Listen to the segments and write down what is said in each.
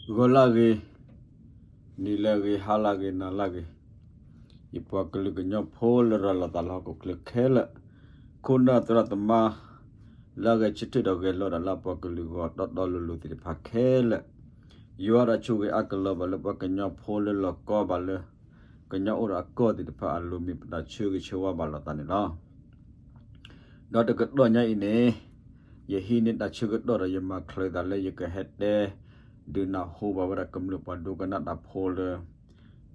ဂီၤလၢအဂ့ၤ, နံၤလၢအဂ့ၤ, ဟါလၢအဂ့ၤ, နၤလၢအဂ့ၤ, ယပှၤကလုာ်ကညီဖိလၢရၤလီၤသးလၢဟီၣ်ခိၣ်ချၢခဲလၢာ်, ခိၣ်နၢ်သရၣ်သမါ လၢအဂဲၤဆၢထၢၣ်ဒီးဂဲၤလိာ်ဒီးလၢအပှၤကလုာ်ဂီၢ်တီတီလိၤလိၤသ့ၣ်တဖၣ်ခဲလၢာ်, ယွၤဒီးဆိၣ်ဂ့ၤအါကလီၤဘၣ်လၢပှၤကညီဖိလၢလီၤကီဘၣ်လၢ ကညီအိၣ်ဒီးအကီၢ်သ့ၣ်တဖၣ်အလိၤမ့ၢ်ပတၢ်ဆၢဂ့ၤဆၢဝါဘၣ်လိာ်သးန့ၣ်လီၤ. ဒီးတကတီၢ်ညါအံၤန့ၣ်, ယဟံးန့ၢ်တၢ်ဆၢကတီၢ်ဒီးယမၤချ့သးလၢယကဟဲတဲ ဒုးနၢ်ဟူဘၣ်ဝဲဒၣ်ကမျၢၢ်ပှၤဒိကနၣ်တၢ်ဖိလၢ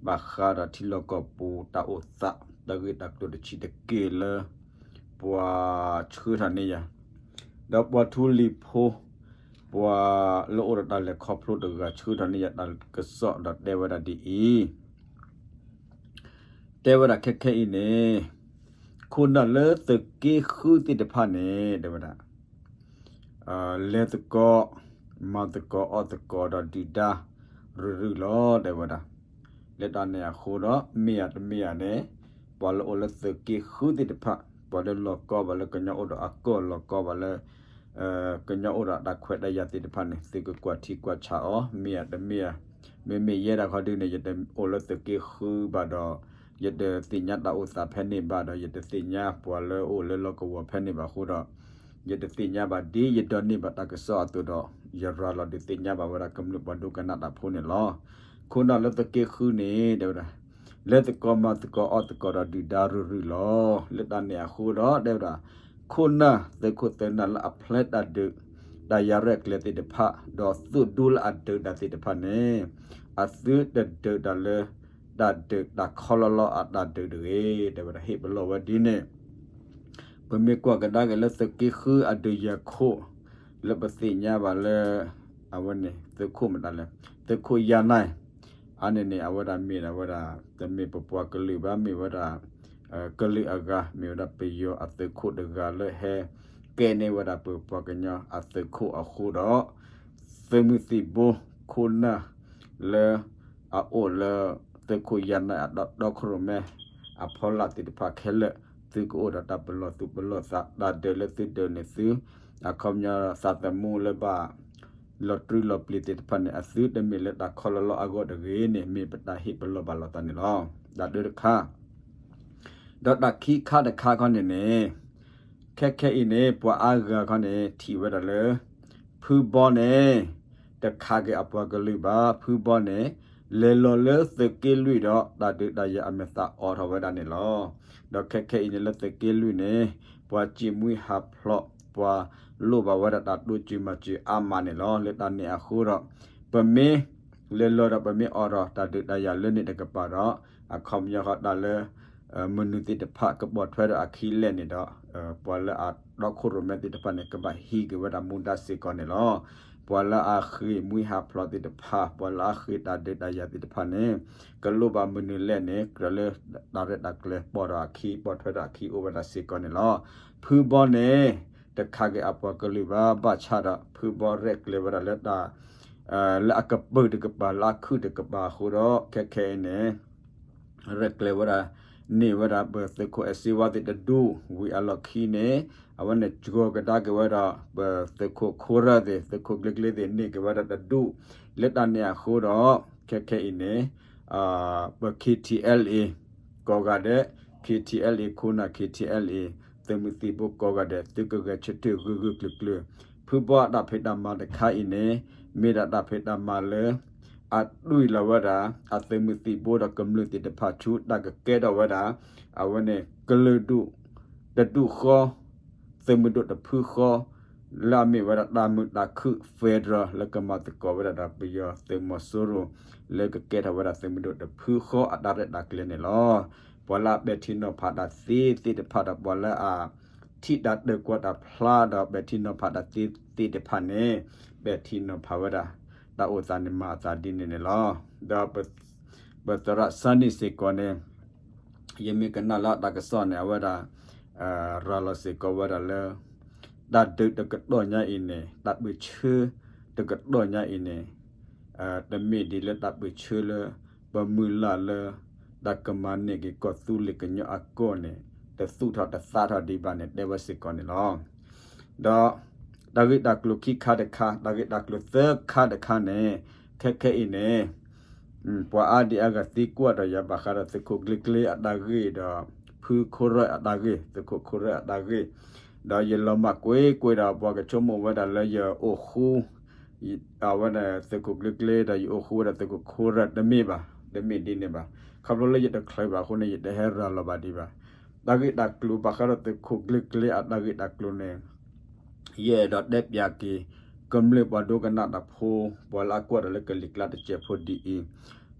ဘၣ်ဃးဒီးထံလီၢ်ကီၢ်ပူၤတၢ်အိၣ်သး တၢ်ဂ့ၢ်တၢ်ကျိၤတဆံးတက့ၢ်လၢ ပှၤဆှၢထီၣ်န့ၢ်ယၤ, ဒီးပှၤထူလံၤဖိ ပှၤလၢအိၣ်ဒီးတၢ်လဲၤခီဖျိတဂၤဆှၢထီၣ်န့ၢ်ယၤတၢ်ကစီၣ်ဒီးတဲဝဲဒၣ်ဒ်အံၤ တဲဝဲဒၣ်ခဲခဲအံၤန့ၣ်, ခိၣ်နၢ်လၢသုးက့ဃုသ့ၣ်တဖၣ်န့ၣ် တဲဝဲဒၣ် လဲၤသကိး, မၤသကိးအီၣ်သကိးဒီးဒုၣ်ဒါရုၢ်ရုၢ်လီၤ တဲဝဲဒၣ်. လၢတၢ်န့ၣ်အဃိဒီး မ့ၢ်ဧါတမ့ၢ်ဧါန့ၣ်, ပှၤလၢအိၣ်လၢသုးက့ဃုသ့ၣ်တဖၣ်, ပှၤလၢလီၤကီဘၣ်လၢကညီအိၣ်ဒီးအကီၢ်လီၤကီဘၣ်လၢ ကညီအိၣ်ဒီးတၢ်ခွဲးတၢ်ယာ်သ့ၣ်တဖၣ်န့ၣ် သုကကွၢ်ထံကွၢ်ဆးအီၤ မ့ၢ်ဧါတမ့ၢ်ဧါ. မ့မ့ၢ်ယဲဒၣ်ခီဒုန့ၣ် ယတအိၣ်လၢသုးက့ဃုဘၣ်ဒီး ယတသ့ၣ်ညါတၢ်အိၣ်သးဖဲန့ၣ်ဘၣ်ဒီး ယတသ့ၣ်ညါပှၤလၢအိၣ်လၢလီၢ်ကဝီၤဖဲန့ၣ်ဘၣ်အဃိဒီး ယတသ့ၣ်ညါဘၣ် ဒ်ယဒိးန့ၢ်ဘၣ်တၢ်ကစီၣ်အသိးဒီး ယရၤလီၤဒုးသ့ၣ်ညါဘၣ်ဝဲဒၣ်ကမျၢၢ်ပှၤဒိကနၣ်တၢ်ဖိန့ၣ်လီၤ. ခိၣ်နၢ်လၢသုးက့ဃုန့ၣ် တဲဝဲဒၣ် လဲၤသကိးမၤသကိးအီၣ်သကိးဒီးဒုၣ်ဒါရုၢ်ရုၢ်လီၤ. လၢတၢ်န့ၣ်အဃိဒီး တဲဝဲဒၣ် ခိၣ်နၢ်သုးခိၣ်သုးနၢ်လၢအဖျဲတၢ်ဒုး တၢ်ယၤရဲၣ်ကျဲၤသ့ၣ်တဖၣ် ဒီးသုးဒူလၢအဒုးတၢ်သ့ၣ်တဖၣ်န့ၣ် အသုတဒုးတၢ်လၢ တၢ်ဒုးတၢ်ခီလီၤလီၤအတၢ်ဒုးတဂ့ၤ တဲဝဲဒၣ် ဟ့ၣ်ပလီၢ်ဝဲဒ်န့ၣ်. ပမ့ၢ်ကွၢ်ကဒါက့ၤလၢသုးက့ဃုအဒုးယၤခိၣ် လၢပသ့ၣ်ညါဘၣ်လၢ အဝဲန့ၣ် သုးခိၣ်မတၤလဲၣ် သုးခိၣ်ယၤနဲၣ် အန့ၣ်န့ၣ် အဝဲဒၣ်မ့ၢ်ဒၣ်ဝဲဒၣ် တမ့ၢ်ပပှၤကလုာ်ဘၣ် မ့ၢ်ဝဲဒၣ် ကလုာ်အဂၤ မ့ၢ်ဝဲဒၣ်ပယီၤအသုးခိၣ်တဂၤလၢဟဲကဲန့ၢ်ဝဲဒၣ်ပပှၤကညီအသုးခိၣ်အဃိဒီး သုးမုၢ်သံၣ်ဘိခိၣ်နၢ်လၢ အအိၣ်လၢ သုးခိၣ်ယၤနဲၣ်အတီခိၣ်ရိၣ်မဲ အဖီလာ်သ့ၣ်တဖၣ်ခဲလၢာ် သုကအိၣ်ဒီးတၢ်ပလီၢ်သူၣ်ပလီၢ်သး တၢ်ဒုးလၢသုဒုးန့ၢ်သု အခီပညီသးသမူလၢဘၣ် လီၤတြူလီၤပျံၤသ့ၣ်တဖၣ်န့ၣ် အသုတမ့ၢ်လၢတၢ်ခီလီၤလီၤအဂီၢ်တဂ့ၤန့ၣ် မ့ၢ်ပတၢ်ဟ့ၣ်ပလီၢ်ဘၣ်လိာ်သးန့ၣ်လီၤ. တၢ်ဒုးတခါ ဒီးတၢ်ခံခါတခါခီန့ၣ်န့ၣ် ခဲခဲအံၤန့ၣ် ပှၤအါဂၤခီန့ၣ် ထံၣ်ဝဲဒၣ်လၢ ဖုဘီန့ၣ် တခးက့ၤအပှၤကလုာ်ဘၣ် ဖုဘီန့ၣ် လဲၤလီၤလၢသုးက့လွံၢ်ဒီး တၢ်ဒုးတၢ်ယၤအမဲာ်သးအိးထီၣ်ဝဲဒၣ်န့ၣ်လီၤ. ဒီးခဲခဲအံၤန့ၣ်လၢသုးက့လွံၢ်န့ၣ် ပှၤစံးမှံဟးဖျိး ပှၤလိၣ်ဘၣ်ဝဲဒၣ်တၢ်တိစၢၤမၤစၢၤအါမးန့ၣ်လီၤ. လၢတၢ်န့ၣ်အဃိဒီး ပမ့ၢ်လဲၤလီၤဒီးပမ့ၢ်အိးထီၣ်တၢ်ဒုးတၢ်ယၤလၢန့ၣ်တကပၤဒီး အခီပညီဃီတၢ်လၢ မနုၤသ့ၣ်တဖၣ်ကပိာ်ထွဲဒီးအခံလဲၣ်န့ၣ်ဒီး ပှၤလၢအတီခိၣ်ရိၣ်မဲသ့ၣ်တဖၣ်န့ၣ် ကဘၣ်ဟံးက့ၤဝဲဒၣ်မူဒါစ့ၢ်ကီးန့ၣ်လီၤ. ပှၤလၢအဃ့ၢ်မှံဟးဖျိးသ့ၣ်တဖၣ် ပှၤလၢအဃ့ၢ်တၢ်ဒုးတၢ်ယၤသ့ၣ်တဖၣ်န့ၣ် ကလိၣ်ဘၣ်မနုၤလဲၣ်န့ၣ် ကြၢးလၢတၢ်ရဲၣ်တၢ်ကျဲၤပိာ်ဒီးအခံ ပိာ်ထွဲဒီးအခံအိၣ်ဝဲဒၣ်စ့ၢ်ကီးန့ၣ်လီၤ. ဖုဘီန့ၣ် တခးက့ၤအပှၤကလုာ်ဘၣ် ဘၣ်ဆၣ်ဒီး ဖုဘီရဲၣ်ကျဲၤဝဲဒၣ်လၢတၢ် လၢအကပၢၢ်တကပၤ လၢအခုၣ်တကပၤအဃိဒီး ခဲခဲအံၤန့ၣ် ရဲၣ်ကျဲၤဝဲဒၣ် န့ၢ်ဝဲဒၣ်ပသုးခိၣ်အဲၣ်စ့ဝါသ့ၣ်တဒူၣ် ဝံၤအလီၢ်ခံန့ၣ် အဝဲန့ၣ်စှီၤကဒါက့ၤဝဲဒၣ် ပသုးခိၣ်ခိရၢ်သ့ၣ် သုးခိၣ်ကျ့ကျ့သ့ၣ် န့ၢ်က့ၤဝဲဒၣ်တဒူၣ် လၢတၢ်န့ၣ်အဃိဒီး ခဲခဲအံၤန့ၣ် ပ K T L A ကိးဂၤဒဲး K T L A ခိၣ်နၢ် K T L A သုးမုၢ်သံၣ်ဘိကိးဂၤဒဲး သုကဂဲၤဆၢထၢၣ်ဂၢၢ်ဂၢၢ်ကျၢၤကျၢၤ ဖုဘီအတၢ်ဖံးတၢ်မၤတခါအံၤန့ၣ် မ့ၢ်ဒၣ်တၢ်ဖံးတၢ်မၤလၢ အတွံၢ်လီၤဝဲဒၣ် အသုးမုၢ်သံၣ်ဘိဒီးကမျၢၢ်သ့ၣ်တဖၣ်ဆူတၢ်ကကဲထီၣ်ဝဲဒၣ် အဝဲန့ၣ် ကလုာ်ဒူၣ်တဒူၣ်ဃီ သုးမုၢ်ဒိၣ်တဖုဃီ လၢအမ့ၢ်ဝဲဒၣ်တၢ်မုာ်တၢ်ခုၣ် federal လၢကမၤသကိးဝဲဒၣ်ဒီးပယီၤသုးမီၤစိရိၤ လၢကကဲထီၣ်ဝဲဒၣ်သုးမုၢ်ဒိၣ်တဖုဃီအတၢ်ရဲၣ်တၢ်ကျဲၤန့ၣ်လီၤ. ပှၤလၢအပဲာ်ထံနီၤဖးတၢ်သ့သ့ၣ်တဖၣ်ဒီး ပှၤလၢအထံၣ်တၢ်တၢၢ်ကွီၢ်တၢ်ဖျါဒီးပဲာ်ထံနီၤဖးတၢ်သ့သ့ၣ်တဖၣ်န့ၣ် ပဲာ်ထံနီၤဖးဝဲဒၣ် တၢ်အိၣ်သးန့ၣ်မၤအသးဒ်န့ၣ်န့ၣ်လီၤ. ဒီး ပသရၣ်စၢ်နံၣ်စ့ၢ်ကီးန့ၣ် ယမ့ၢ်ကနၣ်လၢအတၢ်ကစီၣ်န့ၣ် အဝဲဒၣ် ရၤလီၤစ့ၢ်ကီးဝဲဒၣ်လၢ တၢ်ဒုးတကတီၢ်ညါအံၤန့ၣ် တၢ်ပၢၢ်ဆၢတကတီၢ်ညါအံၤန့ၣ် တမ့ၢ်ဒ်လၢတၢ်ပၢၢ်ဆၢလၢ ပမုၢ်လၢ်လၢ တၢ်ကမၤန့ၢ်က့ၤကီၢ်သူလ့ၤကညီအကီၢ်န့ၣ် တသူၣ်ထီၣ်တသးထီၣ်ဒံးဘၣ်န့ၣ် တဲဝဲစ့ၢ်ကီးန့ၣ်လီၤ. ဒီး တၢ်ဂ့ၢ်တၢ်ကျိၤခံခါတခါ တၢ်ဂ့ၢ်တၢ်ကျိၤသၢခါတခါန့ၣ် ခဲခဲအံၤန့ၣ် ပှၤအါဒံအါဂၤသံကွၢ်ဒီးယၤဘၣ်ဃးဒီးသုးခိၣ်ကျ့ကျ့အတၢ်ဂ့ၢ်ဒီး ဖုခိၣ်ရၢၣ်အတၢ်ဂ့ၢ်, သုးခိၣ်ခိၣ်ရၢၣ်အတၢ်ဂ့ၢ်, ဒီးယလီၤမၢ်ကွ့ၢ်ကွ့ၢ်ဒီး ပှၤကဆိကမိၣ်ဝဲဒၣ်လၢယအိၣ်ဃူ အဝဲန့ၣ်သုးခိၣ်ကျ့ကျ့ဒီး ယအိၣ်ဃူဝဲဒၣ်သုးခိၣ်ခိၣ်ရၢၣ်တမ့ၢ်ဘၣ်, တမ့ၢ်ဒ်န့ၣ်ဘၣ်. ခီဖျိလၢယတချုးဘၣ်အဃိန့ၣ် ယတဟဲရၤလီၤဘၣ်ဒံးဘၣ်. တၢ်ဂ့ၢ်တၢ်ကျိၤဘၣ်ဃးဒီးသုးခိၣ်ကျ့ကျ့အတၢ်ဂ့ၢ်တၢ်ကျိၤန့ၣ် ယအဲၣ်ဒိးတဲပၠးက့ၤ ကမျၢၢ်ပှၤဒိကနၣ်တၢ်ဖိ ပှၤလၢအကွၢ်တၢ်လၢကလံၤကျါတစဲးဖိဒ်အံၤ,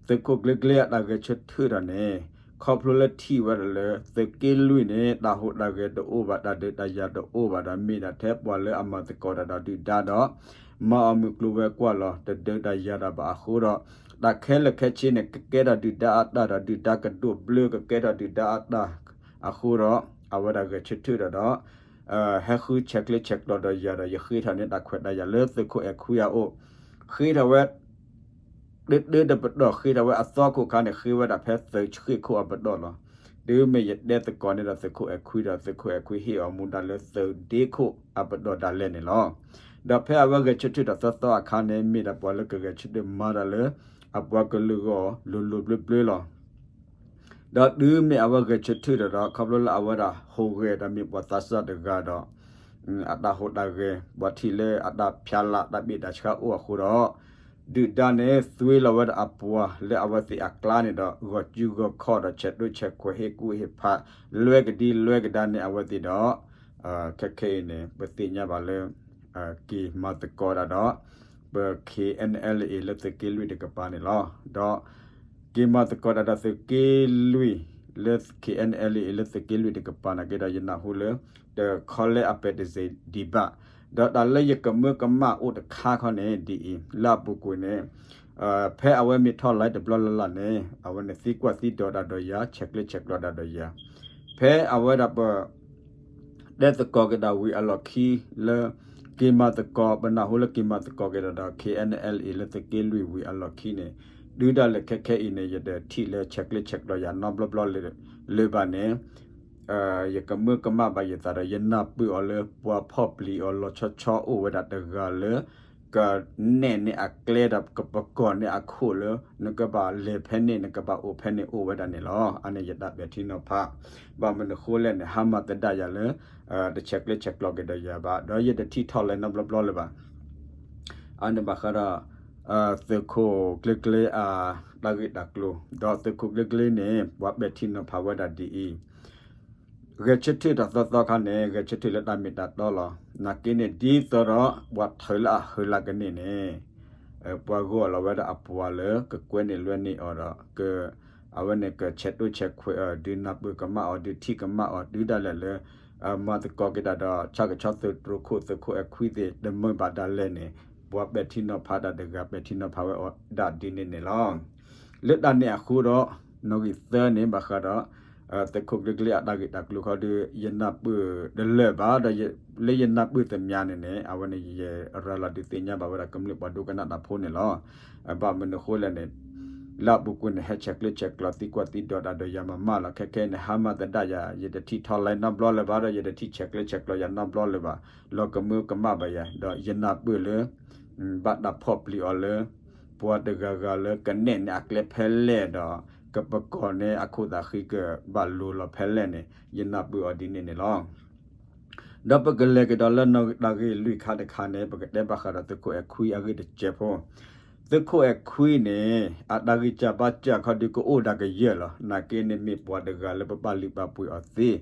သုးခိၣ်ကျ့ကျ့အတၢ်ဂဲၤဆၢထၢၣ်ဒီးန့ၣ် ခီဖျိလၢထံၣ်ဝဲဒၣ်လၢ သုးက့လွံၢ်န့ၣ် တၢ်ဟူးတၢ်ဂဲၤတအိၣ်ဘၣ်, တၢ်ဒုးတၢ်ယၤတအိၣ်ဘၣ်ဒီး မ့ၢ်ဒၣ်ထဲပှၤလၢအမၤသကိးတၢ်ဒီးဒုၣ်ဒါဒီး မၤအီၣ်မုၢ်ကျိၤဝဲၤကွာ်လီၤ, တဒုးတၢ်ယၤတၢ်ဘၣ်အဃိဒီး တၢ်ခဲလၢာ်ခဲဆ့န့ၣ် ကကဲထီၣ်ဒုၣ်ဒါအတၢ်ဒီး ဒုၣ်ဒါကဒိၣ်ဘျၢ ကကဲထီၣ်ဒုၣ်ဒါအတၢ်အဃိဒီး အဝဲဒၣ်ဂဲၤဆၢထၢၣ်ဒီးဒီး ဟဲဃုဆဲးကျၢဆဲးကျိးဒီးယၤဒီး ယဃ့ထီၣ်န့ၢ်တၢ်ခွဲးတၢ်ယာ်လၢသုးခိၣ်အဲၣ်ခွံအအိၣ်, ဃ့ထီၣ်ဝဲ တၢတၢတပတီၢ် ဃ့ထီၣ်ဝဲအသီခိၣ်ခါန့ၣ် ဃ့ဝဲဒၣ်ဖဲသုးဆှံခိၣ်အပတီၢ်လီၤ. တုၤမ့ၢ်ယတဲသကိးန့ၣ်ဒီးသုးခိၣ်အဲၣ်ခွံဒီး သုးခိၣ်အဲၣ်ခွံဟ့ၣ်အီၤမူဒါလၢသုးဒ့ခိၣ်အပတီၢ်ဒၣ်လဲာ်န့ၣ်လီၤ. ဒီးဖဲအဝဲဂဲၤဆၢထၢၣ်တၢ်သီသီအခါန့ၣ် မ့ၢ်ဒၣ်ပှၤလၢကဂဲၤဆၢထၢၣ်မၤတၢ်လၢ အပှၤကလုာ်ဂီၢ်လိၤလိၤဘျၢဘျၢလီၤ. ဒီးတုၤမ့ၢ်အဝဲဂဲၤဆၢထၢၣ်ဒီးဒီး ခီဖျိလၢအဝဲဒၣ်ဟူးဂဲၤဒီးမ့ၢ်ပှၤသးစၢ်တဂၤဒီး အတၢ်ဟူးတၢ်ဂဲၤ ပှၤထံၣ်လၢအတၢ်ဖျါလၢ်တၢ်ဘ့ၣ်တၢ်ဆှါအိၣ်အဃိဒီး ဒုၣ်ဒါန့ၣ် သွ့လီၤဝဲဒၣ်အပှၤလၢအဝဲသ့ၣ်အကျါန့ၣ်ဒီး ဂီၤစုဂီၤခီၣ်ဒီး ဆဲးဒိၣ်ဆဲးခွဲး ဟ့ၣ်ကူၣ်ဟ့ၣ်ဖး လွဲကဒံလွဲကဒါန့ၢ်အဝဲသ့ၣ်ဒီး ခဲခဲအံၤန့ၣ် ပသ့ၣ်ညါဘၣ်လၢ က့ၤမၤသကိးတၢ်ဒီး ပ K N L A လၢသုးက့လွံၢ်တကပၤန့ၣ်လီၤ. ဒီး က့ၤမၤသကိးတၢ်ဒီးသုးက့လွံၢ်လၢ K N L A လၢသုးက့လွံၢ်တကပၤနာ်က့ဒီး ယနၢ်ဟူလၢ တခီလဲအပဲတစ့ၢ်ဒံးဘၣ်. ဒီးတၢ်လၢယကမၢကမၣ်အိၣ်တခါခီန့ၣ် ဒ်အံၤ, လၢအပူၤကွံာ်န့ၣ် ဖဲအဝဲမ့ၢ်ထီၣ်လဲတဘျီလၢ်လၢ်န့ၣ် အဝဲန့ၣ်သံကွၢ်သံဒိးတၢ်ဒီးယၤ ဆဲးကျၢဆဲးကျိးတၢ်ဒီးယၤ ဖဲအဝဲဒၣ်ပ တဲသကိးက့ၤဒၣ်ဝံၤအလီၢ်ခံလၢ က့ၤမၤသကိး ပနၢ်ဟူလၢက့ၤမၤသကိးက့ၤတၢ်ဒီး K N L A လၢသုးက့လွံၢ်ဝံၤအလီၢ်ခံန့ၣ် တုၤဒၣ်လဲာ်ခဲခဲအံၤန့ၣ် ယတထံၣ်လၢဆဲးကျၢဆဲးကျိးယၤနီတဘျီဘျီလၢၤဘၣ်န့ၣ် ယကမၢကမၣ်ဘၣ်ယသးဒီး ယနၢ်ပၢၢ်အီၤလၢပှၤဖီၣ်ပျံၤအီၤလီၤဆီဆီအိၣ်ဝဲဒၣ်တဂၤလၢ ကနဲၣ်န့ၢ်အကျဲဒီးကပကီၢ်န့ၢ်အခိၣ်လၢ နကဘၣ်လဲၤဖဲန့ၣ် နကဘၣ်အိၣ်ဖဲန့ၣ်အိၣ်ဝဲဒၣ်န့ၣ်လီၤ. အန့ၣ်ယတၢ်ပဲာ်ထံနီၤဖး ဘၣ်မနုၤဃိလဲၣ်န့ၣ် ဟါမၢ်သဒၣ်ယၤလၢ တဆဲးကျၢဆဲးကျိးက့ၤဒီးယၤဘၣ် ဒီးယတထံၣ်ထီၣ်လဲနီတဘျီဘျီလၢၤဘၣ်. အန့ၣ်ဘၣ်ဃးဒီး သုးခိၣ်ကျ့ကျ့အတၢ်ဂ့ၢ်တၢ်ကျိၤ ဒီးသုးခိၣ်ကျ့ကျ့န့ၣ် ပှၤပဲာ်ထံနီၤဖးဝဲဒၣ်ဒ်အံၤ ဂဲၤဆၢထၢၣ်တၢ်သီသီခါန့ၣ် ဂဲၤဆၢထၢၣ်လၢတၢ်မ့ၢ်တၢ်တီလီၤ. နာ်က့န့ၣ် ဒ်သိးဒီး ပှၤထုးလၢအဟုးလၢကန့ၢ်န့ၣ် ပှၤဂီၢ်လီၤဝဲဒၣ်အပှၤလၢ ကကွဲန့ၢ်လွဲန့ၢ်အီၤဒီး က အဝဲန့ၣ်ကဆဲးဒိၣ်ဆဲးခွဲးအီၤ ဒုးနၢ်ပၢၢ်ကမၣ်အီၤ ဒုးထံၣ်ကမၣ်အီၤ တုၤဒၣ်လဲာ်လၢ မၤသကိးက့ၤတၢ်ဒီး ဆၣ်ကဆီသုးတြိၤခိၣ် သုးခိၣ်အဲၣ်ခွံသ့ၣ် တမုာ်ဘၣ်ဒၣ်လဲာ်န့ၣ် ပှၤပဲာ်ထံနီၤဖးတၢ်တဂၤ ပဲာ်ထံနီၤဖးဝဲအီၤဒၣ်ဒ်န့ၣ်န့ၣ်လီၤ. လၢတၢ်န့ၣ်အဃိဒီး နီၣ်ဂံၢ်သၢန့ၣ် ဘၣ်ဃးဒီး သုးခိၣ်ကျ့ကျ့အတၢ်ဂ့ၢ်တၢ်ကျိၤခီဒီး ယနၢ်ပၢၢ်တလၢာ်ဘၣ်ဒီး လၢယနၢ်ပၢၢ်သ့ၣ်ညါန့ၣ်န့ၣ် အဝဲန့ၣ်ယရၤလီၤဒုးသ့ၣ်ညါဘၣ်ဝဲဒၣ်ကမျၢၢ်ပှၤဒိကနၣ်တၢ်ဖိန့ၣ်လီၤ. ဘၣ်မနုၤဃိလဲၣ်န့ၣ် လၢအပူၤကွံာ်န့ၣ် ဟဲဆဲးကျၢဆဲးကျိးသံကွၢ်သံဒိးတၢ်ဒီးယၤမးမးလီၤ. ခဲခဲအံၤန့ၣ် ဟါမၢ်သဒၣ်ယၤ ယတထံၣ်ထီၣ်လဲနီတဘျီလၢၤဘၣ်ဒီး ယတထံၣ်ဆဲးကျၢဆဲးကျိးယၤနီတဘျီလၢၤဘၣ်. လီၤကမၢကမၣ်ဘၣ်ယၤ ဒီးယနၢ်ပၢၢ်လၢ ဘၣ်တၢ်ဖီၣ်ပျံၤအီၤလၢ ပှၤတဂၤဂၤလၢကနဲၣ်န့ၢ်အကျဲဖဲလဲၣ်ဒီး ကပကီၢ်န့ၢ်အခိၣ်သးဃံကဘၣ်လိၤလီၤဖဲလဲၣ်န့ၣ် ယနၢ်ပၢၢ်အီၤဒ်န့ၣ်န့ၣ်လီၤ. ဒီးပကလဲၤကဒီးလၢနီၣ်ဂံၢ်လွံၢ်ခါတခါန့ၣ် ပကတဲဘၣ်ဃးဒီးသုးခိၣ်အဲၣ်ခွံအဂ့ၢ်တစဲးဖိ သုးခိၣ်အဲၣ်ခွံန့ၣ် အတၢ်ဂံၢ်စၢ်ဘါစၢ်ခီဒုးကအိၣ်ဒၣ်ကယၢၢ်လီၤ. နာ်က့န့ၣ်မ့ၢ်ပှၤတဂၤလၢပပာ်လုၢ်ပာ်ပှ့ၤအီၤသ့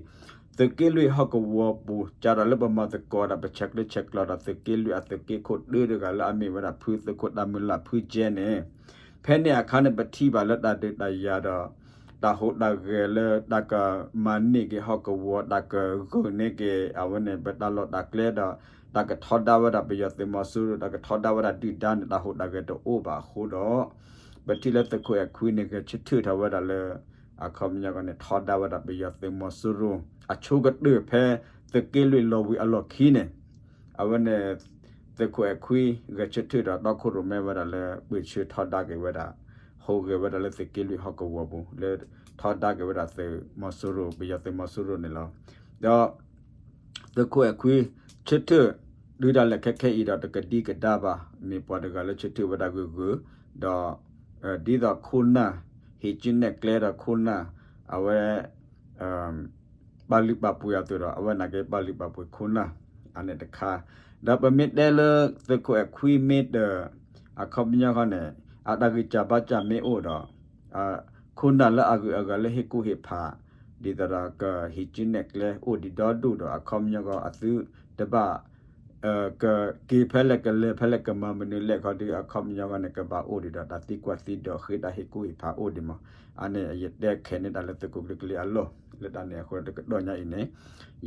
သုးက့လွံၢ်ဟီၣ်ကဝီၤပူၤ စးထီၣ်လၢပမၤသကိးဒီးပဆဲးကျၢဆဲးကျိးဒီးသုးက့လွံၢ်အသုးက့ခိၣ်တၢတဂၤလၢအမ့ၢ်ဝဲဒၣ်ဖုသုးခိၣ်တၢ်မုၢ်လၢ်ဖုကဲန့ၣ် ဖဲန့ၣ်အခါန့ၣ် ပထံၣ်ဘၣ်လၢတၢ်ဒုးတၢ်ယၤဒီး တၢ်ဟူးတၢ်ဂဲၤလၢတၢ်ကမၤန့ၢ်က့ၤဟီၣ်ကဝီၤ တၢ်ကဂုာ်န့ၢ်က့ၤ အဝဲန့ၣ် ပတၢ်လီၢ်တၢ်ကျဲဒီး တၢ်ကထီဒါဝဲဒၣ်ပယီၤသုးမီၤစိရိၤ တၢ်ကထီဒါဝဲဒၣ်ဒုၣ်ဒါန့ၣ် တၢ်ဟူးတၢ်ဂဲၤတအိၣ်ဘၣ်အဃိဒီး ပထံၣ်လၢသုးခိၣ်အဲၣ်ခွံန့ၣ် ဂဲၤဆၢထၢၣ်ထီၣ်ဝဲဒၣ်လၢ အခီပညီန့ၣ် ထီဒါဝဲဒၣ်ပယီၤသုးမီၤစိရိၤ အဆိကတၢၢ်ဖဲ သုးက့လွံၢ်လီၤဝံၤအလီၢ်ခံန့ၣ် အဝဲန့ၣ် သုးခိၣ်အဲၣ်ခွံ ဂဲၤဆၢထၢၣ်ဒီးတီခိၣ်ရိၣ်မဲဝဲဒၣ်လၢ ပၢၢ်ဆၢထီဒါက့ၤဝဲဒၣ် ဟူးဂဲၤဝဲဒၣ်လၢသုးက့လွံၢ်ဟီၣ်ကဝီၤပူၤ လၢထီဒါက့ၤဝဲဒၣ်သုးမီၤစိရိၤ ပယီၤသုးမီၤစိရိၤန့ၣ်လီၤ. ဒီး သုးခိၣ်အဲၣ်ခွံ ဆၢထၢၣ် တုၤဒၣ်လဲာ်ခဲခဲအံၤဒီးတကဒံကဒါဘၣ် မ့ၢ်ပှၤတဂၤလၢဆၢထၢၣ်ဝဲဒၣ်ဂၢၢ်ဂၢၢ် ဒီး ဒ်သိးခိၣ်နၢ် ဟံးစုနဲၣ်ကျဲဒီးခိၣ်နၢ် အဝဲ ပာ်လုၢ်ပာ်ပှ့ၤအသိးဒီး အဝဲန့ၣ်က့ပာ်လုၢ်ပာ်ပှ့ၤခိၣ်နၢ် အန့ၣ်တခါ, ဒီးပမ့ၢ်တဲလၢသုးခိၣ်အဲၣ်ခွံမ့ၢ်တ အခီပညီဃီန့ၣ် အတၢ်ဂံၢ်စၢ်ဘါစၢ်မ့ၢ်အိၣ်ဒီး ခိၣ်နၢ်လၢအဂုၤအဂၤလၢဟ့ၣ်ကူၣ်ဟ့ၣ်ဖး ဒ်သိးဒီးကဟံးစုနဲၣ်ကျဲအိၣ်ဒံးဒီဒူၣ်ဒီး အခီပညီဃီအသုတဘၣ် ကက့ၤဖဲလဲၣ်ကလဲၤဖဲလဲၣ်ကမၤမနုၤလဲၣ်ခီဒီး အခီပညီဃီန့ၣ် ကဘၣ်အိၣ်ဒံးဒီးတၢ်သံကွၢ်သံဒိးဃ့တၢ်ဟ့ၣ်ကူၣ်ဟ့ၣ်ဖးအိၣ်ဒံးမး. အန့ၣ်ယတဲခဲန့ၣ်တၢ်လၢသုးခိၣ်ကျ့ကျ့အလီၢ် လၢတၢ်န့ၣ်အဃိတကတီၢ်ညါအံၤန့ၣ်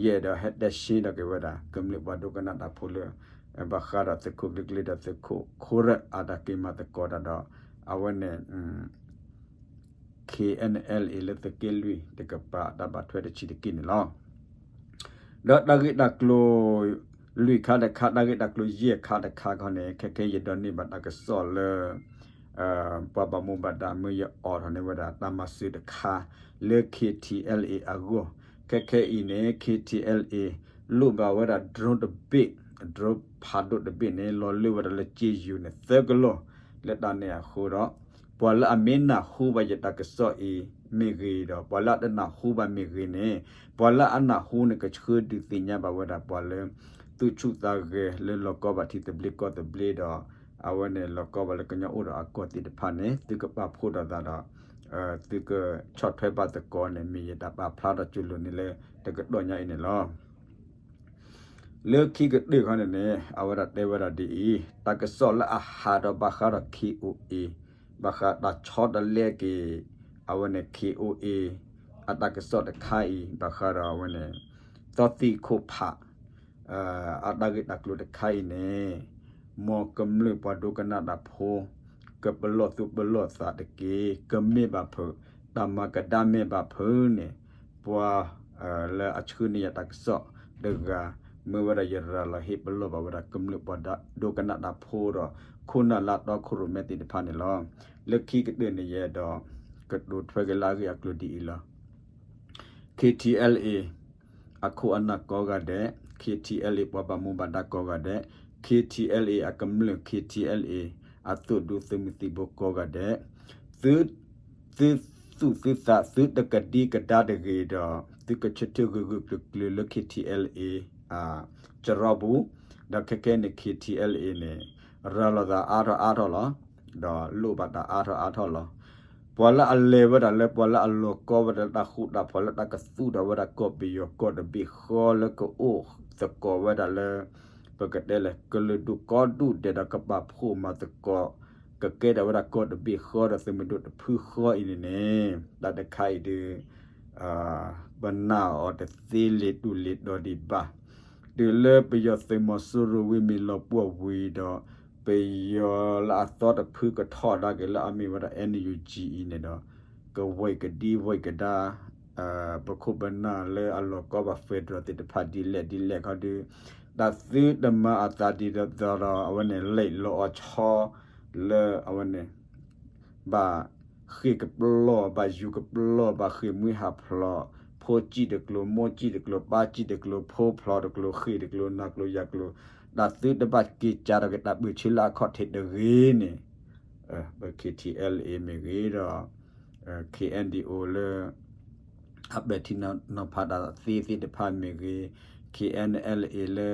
ယအဲၣ်ဒိးဟဲတဲရှဲဒီးက့ၤဝဲဒၣ် ကမျၢၢ်ပှၤဒိကနၣ်တၢ်ဖိလၢ ဘၣ်ဃးဒီးသုးခိၣ်ကျ့ကျ့ဒီးသုးခိၣ်ခိၣ်ရၢၣ်အတၢ်က့ၤမၤသကိးတၢ်ဒီး အဝဲန့ၣ် K N L A လၢသုးက့လွံၢ်တကပၤတၢ်ဘၣ်ထွဲတဆံးတက့ၢ်န့ၣ်လီၤ. ဒီးတၢ်ဂ့ၢ်တၢ်ကျိၤ လွံၢ်ခါတခါ တၢ်ဂ့ၢ်တၢ်ကျိၤယဲၢ်ခါတခါခီန့ၣ် ခဲခဲအံၤယဒိးန့ၢ်ဘၣ်တၢ်ကစီၣ်လၢ ပှၤဘၣ်မူဘၣ်ဒါမ့ၢ်ယအိးထီၣ်န့ၢ်ဝဲဒၣ်တၢ်မၤစၢၤတခါ လၢ K T L A အဂီၢ်, ခဲခဲအံၤန့ၣ် K T L A လိၣ်ဘၣ်ဝဲဒၣ် drone တဘ့ၣ်, drone ဖးဒိၣ်တဘ့ၣ်န့ၣ် လီၤလၢဝဲဒၣ်လၢက့ယိၤန့ၣ်သၢကလီၢ်, လၢတၢ်န့ၣ်အဃိဒီး ပှၤလၢအမ့ၢ်နၢ်ဟူဘၣ်ယတၢ်ကစီၣ်အံၤမ့ၢ်ဂ့ၤဒီး ပှၤလၢအတနၢ်ဟူဘၣ်မ့ၢ်ဂ့ၤန့ၣ် ပှၤလၢအနၢ်ဟူန့ၣ် ကဆှၢဒုးသ့ၣ်ညါဘၣ်ဝဲဒၣ်ပှၤလၢ သူၣ်ဆူၣ်သးဂဲၤလၢလီၤကီဘၣ်ထံသဘျ့ကီၢ်သဘျ့ဒီး အဝဲန့ၣ်လီၤကီဘၣ်လၢကညီအိၣ်ဒီးအကီၢ်သ့ၣ်တဖၣ်န့ၣ် သုကပာ်ဖှိၣ်ဒီးသးဒီး သုကဆီၣ်ထွဲဘၣ်သကိးန့ၣ် မ့ၢ်ယတၢ်ပာ်ဖျါထီၣ်ကၠိလိၤန့ၣ်လၢတကတီၢ်ညါအံၤန့ၣ်လီၤ. လၢခံကတၢၢ်ခီန့ၣ်န့ၣ် အဝဲဒၣ်တဲဝဲဒၣ်ဒ်အံၤ, တၢ်ကစီၣ်လၢအဟးဒီးဘၣ်ဃးဒီး K O A, ဘၣ်ဃးတၢ်ဆီတလဲက့ၤ အဝဲန့ၣ် K O A အတၢ်ကစီၣ်တခါအံၤ ဘၣ်ဃးဒီးအဝဲန့ၣ် သီသံၣ်ခိၣ်ဖး အတၢ်ဂ့ၢ်တၢ်ကျိၤတခါအံၤန့ၣ် မ်ကမျၢၢ်ပှၤဒိကနၣ်တၢ်ဖိ ကပလီၢ်သူၣ်ပလီၢ်သးတက့ၢ်. ကမ့ၢ်ဘၣ်ဖုး တၢ်မၤကဒါမ့ၢ်ဘၣ်ဖုးန့ၣ် ပှၤ လၢအဆှၢန့ၢ်ယၤတၢ်ကစီၣ်တဂၤ မ့ၢ်ဝဲဒၣ်ယရၤလီၤဟ့ၣ်ပလီၢ်ဘၣ်ဝဲဒၣ်ကမျၢၢ်ပှၤဒိကနၣ်တၢ်ဖိဒီး ခိၣ်နၢ်လၢအတီခိၣ်ရိၣ်မဲသ့ၣ်တဖၣ်န့ၣ်လီၤ. လၢခံကတၢၢ်န့ၣ်ယဲဒီး ကတိၤထွဲက့ၤလၢအဂ့ၢ်အကျိၤဒ်အံၤလီၤ. K T L A အခိၣ်အနၢ်ကိးဂၤဒဲး, K T L A ပှၤဘၣ်မူဘၣ်ဒါကိးဂၤဒဲး, K T L A အကမျၢၢ်, K T L A အသုးဒူသုးမုၢ်သံၣ်ဘိကိးဂၤဒဲး, သု သုသူၣ်သုသး သုတကဒံကဒါတဂ့ၤဒီး သုကဆၢထၢၣ်ဂၢၢ်ဂၢၢ်ကျၢၤကျၢၤလၢ K T L A စရီပူၤ, ဒီးခဲခဲန့ၣ် K T L A န့ၣ် ရၤလီၤသးအါထီၣ်အါထီၣ်လီၤ. ဒီးလိၣ်ဘၣ်တၢ်အါထီၣ်အါထီၣ်လီၤ. ပှၤလၢအလဲၤဝဲဒၣ်လၢပှၤလၢအလီၤကီဝဲဒၣ်လၢတၢ်ဃူတၢ်ဖိးလၢတၢ်ကသူၣ်ထီၣ်ဝဲဒၣ်ကီၢ်ပယီၤကီၢ်တဘ့ၣ်ဃီလၢကအိၣ်သကိးဝဲဒၣ်လၢ ပကတဲလဲၣ် ကလုာ်ဒူၣ်ကိးဒူၣ်ဒဲးဒီးကပာ်ဖှိၣ်မၤသကိး ကကဲထီၣ်ဝဲဒၣ်ကီၢ်တဘ့ၣ်ဃီဒီးသုးမုၢ်ဒိၣ်တဖုဃီအံၤန့ၣ်န့ၣ် တၢ်တခါအံၤဒုး ပနာ်အီၤတသ့လံာ်တူၢ်လံာ်တီၤဒံးဘၣ်. တုၤလၢပယီၤသုးမီၤစိရိၤဝံၤမ့ၢ်လီၤပှီၢ်ဝံၤဒီး ပယီၤလၢအသီတဖုကထီၣ်ဒၣ်က့ၤလၢအမ့ၢ်ဝဲဒၣ် N U G အံၤန့ၣ်ဒီး ကဝဲၢ်ကဒံဝဲၢ်ကဒါ ပခိၣ်ပနၢ်လၢအလီၤကီဘၣ် federal သ့ၣ်တဖၣ်ဒ်လဲၣ်ဒ်လဲၣ်ခီဒုး တၢ်သုတမၤအသးဒ်သိးဒီး အဝဲန့ၣ် လဲၤလီၤအီၤဆီ လၢအဝဲန့ၣ် ဘၣ်ဃ့ၢ်ကပလီၢ် ဘၣ်ယူၤကပလီၢ် ဘၣ်ဃ့ၢ်မှံဟးဖျိး ဖိစံၣ်တကျိၤ မိၢ်စံၣ်တကျိၤ ပၢ်စံၣ်တကျိၤ ဖိဖျိးတကျိၤ ဃ့ၢ်တကျိၤ နၢ်ကျိၤယၢ်ကျိၤ တၢ်သုတဘၣ်က့ၤကၢ်ထီၣ်က့ၤတၢ်ပၢၢ်ဆၢလၢအခီၣ်ထံးတဂ့ၤန့ၣ် ပ K T L A မ့ၢ်ဂ့ၤဒီး K N D O လၢ အပဲာ်ထံနီၤဖးတၢ်သ့သ့ၣ်တဖၣ်မ့ၢ်ဂ့ၤ, K N L A လၢ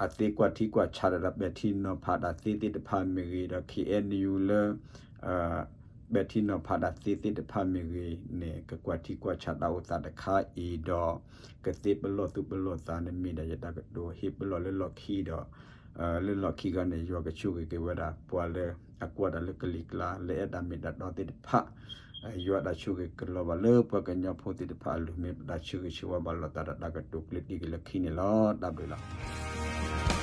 အသ့ကွၢ်ထံကွၢ်ဆးဒီး ပဲာ်ထံနီၤဖးတၢ်သ့သ့ၣ်တဖၣ်မ့ၢ်ဂ့ၤဒီး K N U လၢ ပဲာ်ထံနီၤဖးတၢ်သ့သ့ၣ်တဖၣ်မ့ၢ်ဂ့ၤန့ၣ် ကကွၢ်ထံကွၢ်ဆးတၢ်အိၣ်သးတခါအံၤဒီး ကသ့ပလီၢ်သူၣ်ပလီၢ်သးန့ၣ် မ့ၢ်ဒၣ်ယတၢ်ကတိၤဟ့ၣ်ပလီၢ်လၢလီၢ်ခံဒီး လၢလီၢ်ခံခီန့ၣ် ယွၤကဆိၣ်ဂ့ၤက့ၤဝဲဒၣ် ပှၤလၢအကွၢ်တၢ်လၢကလံၤကျါ လၢအဲၣ်တၢ်မ့ၢ်တၢ်တီသ့ၣ်တဖၣ် ယွၤတၢ်ဆိၣ်ဂ့ၤကလီၤဘၣ်လၢပှၤကညီဖိသ့ၣ်တဖၣ်အလိၤ မ့ၢ်ပတၢ်ဆၢဂ့ၤဆၢဝါဘၣ်လိာ်သးဒီးတၢ်ကတိၤကျၢၢ်တံၢ်က့ၤလၢခံန့ၣ်လီၤ. တၢ်ဘျုးလီၤ.